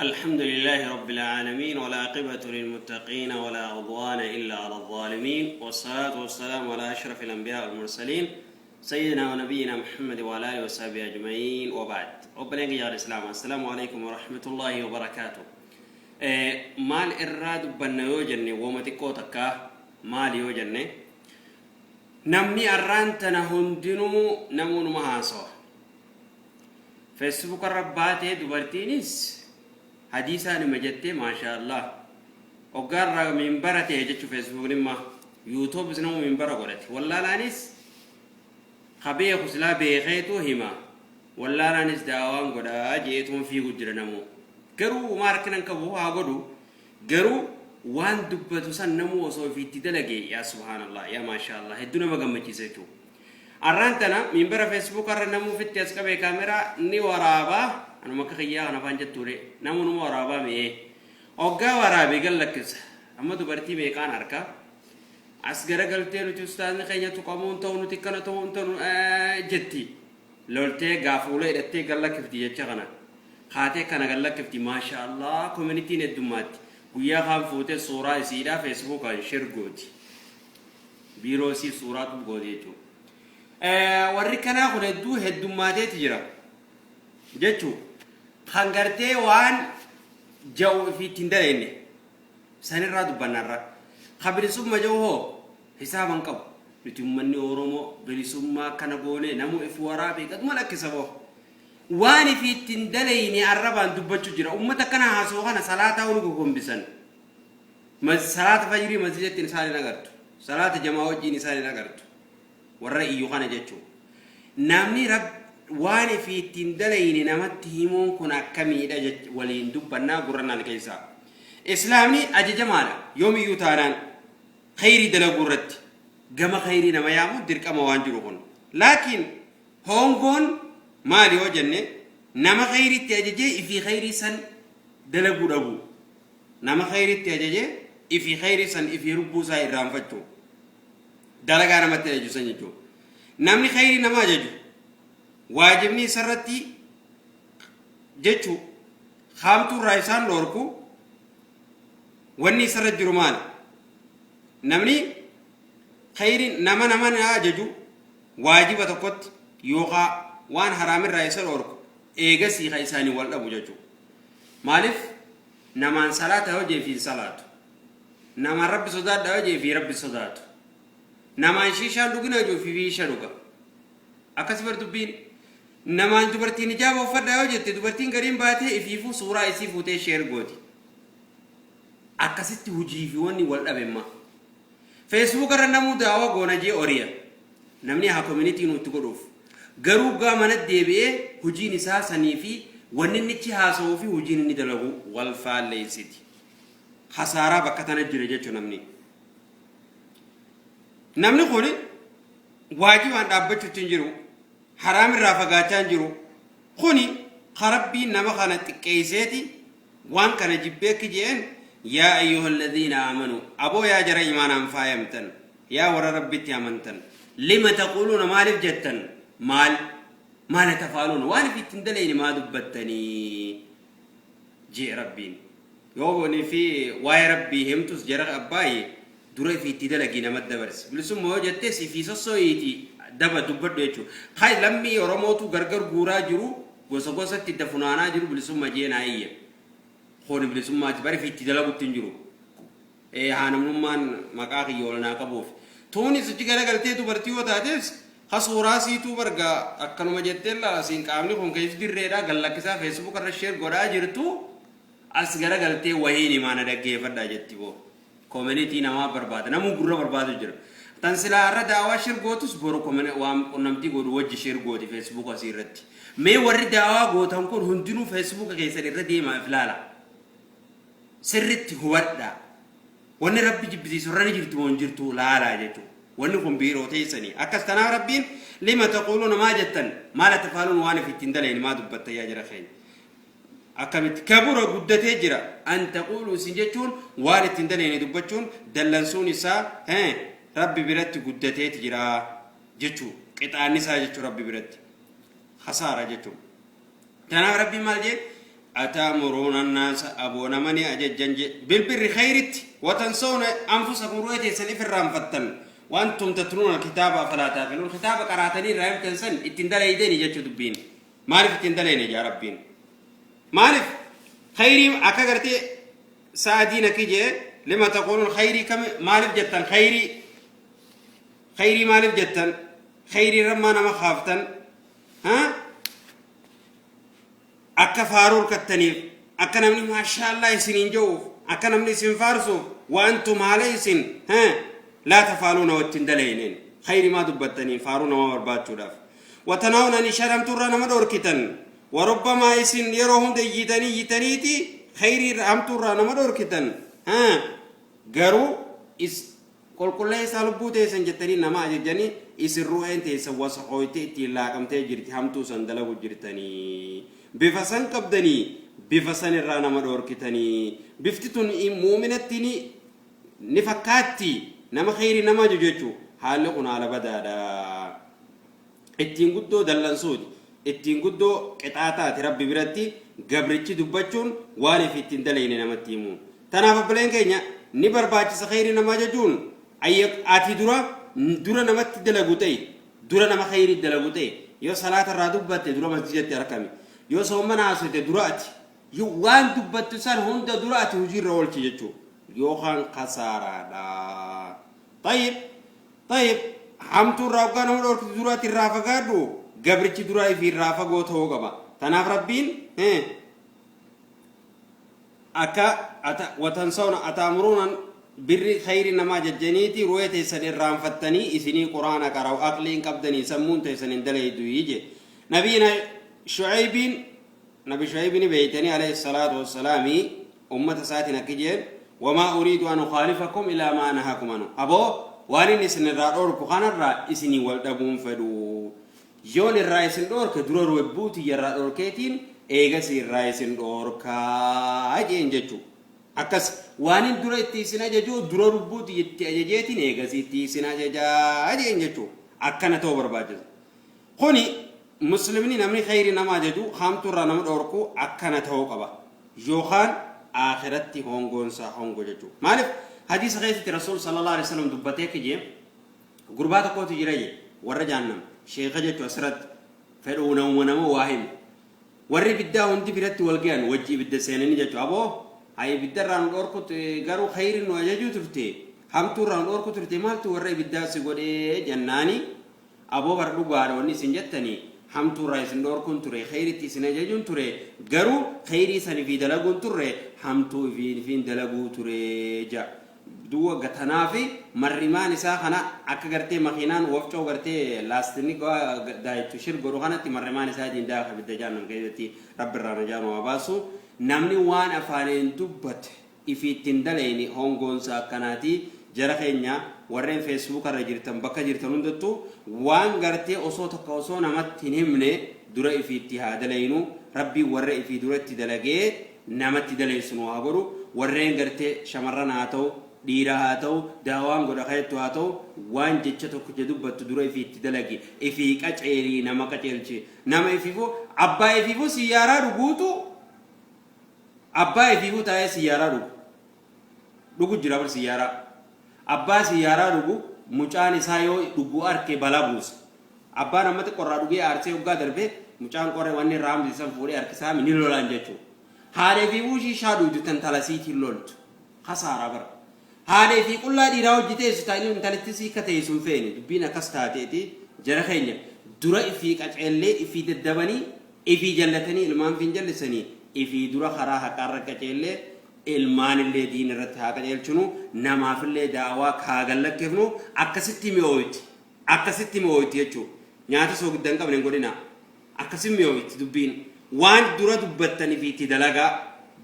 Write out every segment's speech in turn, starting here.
الحمد لله رب العالمين، والعاقبة للمتقين، ولا عدوان إلا على الظالمين، والصلاة والسلام على أشرف الأنبياء والمرسلين، سيدنا ونبينا محمد وعلى آله وصحبه أجمعين، وبعد. Obboleen kiyya Islaama, السلام عليكم ورحمة الله وبركاته. Maal irraa dubbanna yoo jenne, wooma xiqqoo takka. Maal yoo jenne, namni arraan tana hundinuu namuunuma haasawa. Facebook irra baatee dubartiinis hadiisaan hima jettee, maasha Allah, hoggaarraa minbara ta'e jechuu. Facebookni imma YouTubis namu minbara godhate. Wallaalaanis ka beeku silaa beekeetu hima, wallaalaanis daawaan godhaa jeetuun fiigu jira namuu. Garuu umaa rakkinan qabu, haa godhu. Garuu waan dubbatu san namuu osoo ofiitti dalage, yaa subhaanallah, yaa maasha Allah, hedduu nama gammachiisa jechuudha. Arraan tana minbara Facebook irra namuu fitti as qabee kaameraa ni waraabaa. Anuma akka kiyyaa kana afaan jettuure, namunuma waraabaa mi'ee hoggaa waraabee gan lakkisa. Amma dubartii meeqaan harka as garagaltee, "Nuti ustaazni keenya tuqamuun ta'u, nuti kana ta'uun ta'u," jetti. Loltee gaafuula hidhattee gan lakkifti. Jecha kana haatee kana gan lakkifti. Maasha Allah, communityn heddummaatti. Guyyaa kaan fuutee suuraa isiidhaa Facebookaan share gooti, biiroo isii suuraatu gooti jechuudha. Warri kanaa kun hedduu heddummaateeti jira jechuu. Kan gartee waan ja'u ifii ittiin daleenne sanirraa dubbannarra. Ka bilisumma ja'u hoo hisaaban qabu. Nuti uummanni Oromoo bilisummaa akkana goone, namu if waraabee gaduma lakkisa boo. Waan ifii ittiin daleyne arrabaan dubbachuu jira. Uummata akkana haasoo kana salaataa huni gogombisan. Salaata fajrii masjidatti isaan hin agartu. Salaata jamaa wajjin isaan hin agartu. Warra iyyu kana jechuudha. Namni rab waan ifii ittiin dalayne namatti himuun kun akkamiidha waliin dubbannaa gurra keessaa. Islaamni ajajamaadha yoomiyyuu taanaan khayrii dalaguu irratti, gama khayrii nama yaamu dirqama waan jiru kun. Laakiin hongoon maali yoo jenne, nama khayriitti ajajee ifii khayrii san dalaguu dhabu. Nama khayriitti ajajee ifii khayrii san ifii lubbuu isaa irraanfachuu. Dalagaa namatti ajaju san jechuudha. Namni khayrii nama ajaju waajibni isarratti jechuu haamtuu irraa isaan dhoorku. Wanni isarra jiru maali? Namni khayrii nama na ajaju waajiba tokkotti yookaan waan haraamirraa isa dhoorku, eegasii ka isaanii wal dhabu jechuudha. Maaliif? Namaan salaata yoo jee fi hin salaatu. Namaan Rabbi sodaadha yoo jee fi Rabbi sodaatu. Namaan shiishaan dhugina yoo fi shiisha dhuga. Akkasi bar dubbiin. Namaan dubartiin hijaaba uffadhaa yoo jette, dubartiin gariin baatee ifiifuu suuraa isii fuutee share gooti. Akkasitti hujii fi wanni wal dhabe. Facebook irra namuu daawaa goona jee oriya. Namni haa community nutti godhuuf. Garuu gaa mana deebi'ee hojiin isaa sanii fi wanni inni ichi haasa'uu fi hojiin inni dalagu wal faalleessiti. Hasaaraa bakka tana jira jechuun namni. Namni kun waajibaan dhaabbachuutti hin jiru. Haraam irraa fagaachaa hin jiru. Kuni karabbiin nama kana xiqqeesseeti waan kana jibbee akki jeen: "يا أيها الذين آمنوا", aboo yaa jara imaanaan faayamtan, yaa warra Rabbitti amantan, "لم تقولون", maaliif jettan? Maal ما لا تفعلون, waan ifi ittiin dalayne maa dubbattanii jee Rabbiin. Yoo ni fi waa'ee Rabbii himtus, jara abbaayi, dura ifi itti dalagii nama dabarsi. Bilisummaa yoo jettes ifii sossooyiiti daba dubbadhu jechuudha. Hay, lammii Oromootu gargar guuraa jiru, gosa gosatti itti funaanaa jiru, bilisummaa jee naa iyya. Kun bilisummaati bari fi itti dalagutti hin jiru. Haa namnummaan maqaa kiyya ol naa qabuuf. Tuunis achi garagaltee dubartii yoo taates, ha suuraa siituu barga akkanuma jettee laala siin qaamni kun keessa dirreedha gallakkisaa Facebook irra share godhaa jirtu, as garagaltee wahiin himaana dhaggeeffadhaa jetti boo. Community namaa barbaada. Namuu gurra barbaadu jira. Tan silaa irra daawaa share gootus, boru waan qunnamtii godhu wajji share gooti Facebook asii irratti. Mee warri daawaa gootan kun hundinuu Facebook keessan irra deemaa if ilaala. Sirritti hubadhaa. Wanni Rabbi jibbisiisu irra ni jirtu moo hin jirtu laalaa jechuudha. Wanni kun biiroo teessanii. Akkas tanaaf Rabbiin "لم تقولون", maa jettan? "ما لا تفعلون", waan if ittiin daleen maa dubbatta yaa jara keenya? Akkamitti كبر guddatee jira أن تقولوا, isin jechuun waan ittiin daleene dubbachuun dallansuun isaa Rabbi biratti guddateeti jira jechuu, qixaanni isaa jechuu Rabbi biratti hasaara jechuu. Tanaaf Rabbiin maal jee? Ata'muruuna annaasa aboo nama ni ajajjan je bilbirri khayritti watansawna anfusakum ru'ee teessan if irraanfattan wa antum tatluuna alkitaaba afalaa ta'qiluun kitaaba qaraatanii irraa himtan san ittiin dalaydeni jechuu dubbiin maaliif ittiin dalayne jaa rabbiin maaliif khayrii akka gartee sa'adiin akki jee lima taquluun khayrii kami maaliif jettan khayrii khayrii maaliif jettan khayrii irra maa nama kaaftan ha Akka faaruu hirkattaniif, akka namni maashaallaa isiniin je'uuf, akka namni isin faarsuuf, wa antum haala isin laa tafaaluuna wa ittiin dalayneen. Khayri maa dubbattaniin faaruu namaa barbaachuudhaaf. Wa tanaawna ani shar hamtuurraa nama dhoorkitan. Wa rubbamaa isin yeroo hunda iyyitanii iyyitaniiti khayrii irraa hamtuurraa nama dhoorkitan. Garuu is Qulqulleessaa lubbuu teessan jettanii nama ajajjanii isin ru'een teessan wasakooytee ittiin laaqamtee jirti hamtuu san dalagu jirtanii bifa san qabdanii bifa san irraa nama dhoorkitanii bifti tun mu'minatti ni ni fakkaatti nama kheyrii nama ajaju jechuu haalli kun haala badaadha ittiin guddoo dallansuuti ittiin guddoo qixaaxaati rabbi biratti gabrichi dubbachuun waan ifi ittiin dalayne namatti himuun tanaaf obboleen keenya ni barbaachisa kheyri nama ajajuun ati dura dura namatti dalagu ta'e dura nama kheyri dalagu ta'e yoo salaata irraa dubbatte dura masjidatti argami yoo soomana haasofte dura ati waan dubbattu san hunda dura ati hojiirra oolchi jechuu yookaan kasaaraadha. Tayyib Tayyib hamtuu irraa hoggaa nama dhoorkitu dura ati irraa fagaadhu gabrichi dura ifii irraa fagoo ta'uu qaba. Tanaaf Rabbiin akka watansawna ataamuruunan birri khayri nama ajajjaniiti ru'ee teessan irraanfattanii isinii quraana qara'u aqlii hin qabdanii sammuun teessan hin dalaydu je. Nabiina Shu'aybiin Nabi Shu'aybi ni beeytanii alayhi salaatu wassalaami ummata isaatiin akki jeen wamaa uriidu an ukhaalifakum ilaa maa nahakum anu aboo waan inni isin irraa dhoorku kanarraa isinii wal dhabuun fedhu yoon irraa isin dhoorke dura lubbuu tiyya irraa dhoorkeetiin eegasii irraa isin dhoorkaa jeen jechuu akkas waanin dura itti isin ajaju dura lubbuu tiyya itti ajajeetiin eegasii itti isin ajajaa jeen jechuu akkana ta'uu barbaachisa Kuni muslimni namni kheyri nama ajaju hamtuu irraa nama dhoorku akkana ta'uu qaba. Yookaan aakiratti hongoon isaa hongo jechuudha. Maaliif hadiisa keessatti Rasuul sallallahu alaihi wasallam dubbatee akka jee gurbaa tokkotu jira jee warra jahannam sheeka jechuudha asirratti fedhuu namuma nama waa himu. Warri ibiddaa hundi biratti wal gahan wajji ibidda seenanii jechuudha. Aboo haa ibidda irraa nu dhoorku garuu kheyri nu ajajuu turte hamtuu irraa nu dhoorku turte maaltu warra ibiddaa si godhee jennaani. Aboo bar dhugaadha wanni isin jettani hamtuu irraa isin dhoorkuun ture kheyritti isin ajajuun ture garuu kheyrii san ifii dalaguun turre hamtuu ifiin ifiin dalaguu ture ja duwa tanaafi mar'imaan isaa kana akka gartee makiinaan wafcoo gartee laastinni daaytu shir godhu kanatti mar'imaan isaatiin daaka ibidda jahannam keessatti rabbi irraa najaa nu haa baasu namni waan afaaniin dubbate ifii itti hin dalayne hongoonsa akkanaati jara keenya warreen facebook irra jirtan bakka jirtan hundattuu waan gartee osoo takka osoo namatti hin himne dura ifii itti haa dalaynu rabbiin warra ifii dura itti dalagee namatti dalaysu nu haa godhu warreen gartee shamarran haa ta'u dhiira haa ta'u daawaan godha keettu haa ta'u waan jecha tokkicha dubbattu dura ifii itti dalagi ifii qaceelii nama qaceelchi nama ifiifuu abbaa ifiifuu siyyaaraa dhuguutu Abbaa ifiifuu taa'ee siyyaaraa dhugu. Dhugu jira bar siyyaaraa. Abbaa siyyaaraa dhugu mucaan isaa yoo dhugu arke balaa buusa. Abbaan amma xiqqoo irraa dhugee aarsee hoggaa darbe mucaan qoree wanni irraa hambise san fuudhee harkisaa ni lolaan jechuudha. Haadha ifiifuu shiishaa dhugdu tan tala siitiin loltu. Kasaaraa bara. Haadha ifii qullaa dhiiraa hojii teessu ta intalitti sii ka teessu hin feene. Dubbiin akkas taateeti jara keenya dura ifii qaceellee ifii daddabanii Ifii jallatanii ilmaan fi hin jallisanii ifii dura karaa haqaarra qaceellee ilmaanillee diin irratti haa qaceelchinu namaafillee da'awaa kaa gallakkifnu akkasitti mi'ooyti akkasitti mi'ooyti jechuu nyaata soogidda hin qabne hin godhinaa akkasi mi'ooyti dubbiin waan dura dubbattan ifii itti dalagaa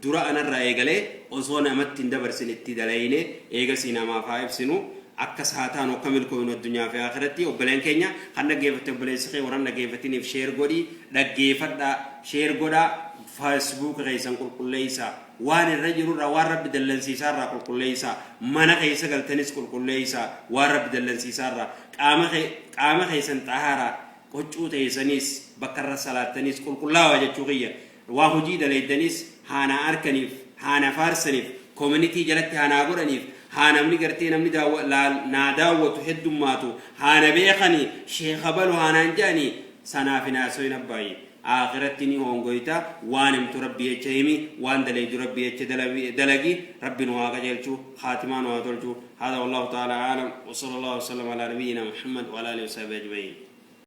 dura anarraa eegalee osoo namatti hin dabarsin itti dalayne eegasii namaaf haa ibsinu akkas haa taanu akka milkooynu addunyaa fi akhiratti obboleen keenya kan dhaggeeffatte obboleessi kee warra hin dhaggeeffatiniif share godhi dhaggeeffadhaa share godhaa facebook keessan qulqulleessaa waan irra jirurraa waan rabbi dallansiisaa irraa qulqulleessaa mana keessa galtanis qulqulleessaa waan rabbi dallansiisaa irraa qaama qaama keessan xahaaraa qoccuu teessanis bakka irra salaattanis qulqullaawaa jechuu kiyya. Waa hojii daleeydanis haa naa arkaniif, haa na faarsaniif, community jalatti haa naa godhaniif, haa namni gartee namni naa daawwatu heddummaatu, haa na beekanii, sheekha balu haa naan je'anii, sanaaf hin haasoyin abbaayye. Aakhiratti ni hoongoyta. Waan himtu Rabbi jecha himi, waan daleeydu Rabbi jecha dalagi. Rabbi nu haa qajeelchu, khaatimaa nu haa tolchu. Hada wallahu ta'ala aalam, wa sallallahu wa sallam ala nabiyyina Muhammad wa ala alihi wa sahbihi ajma'iin.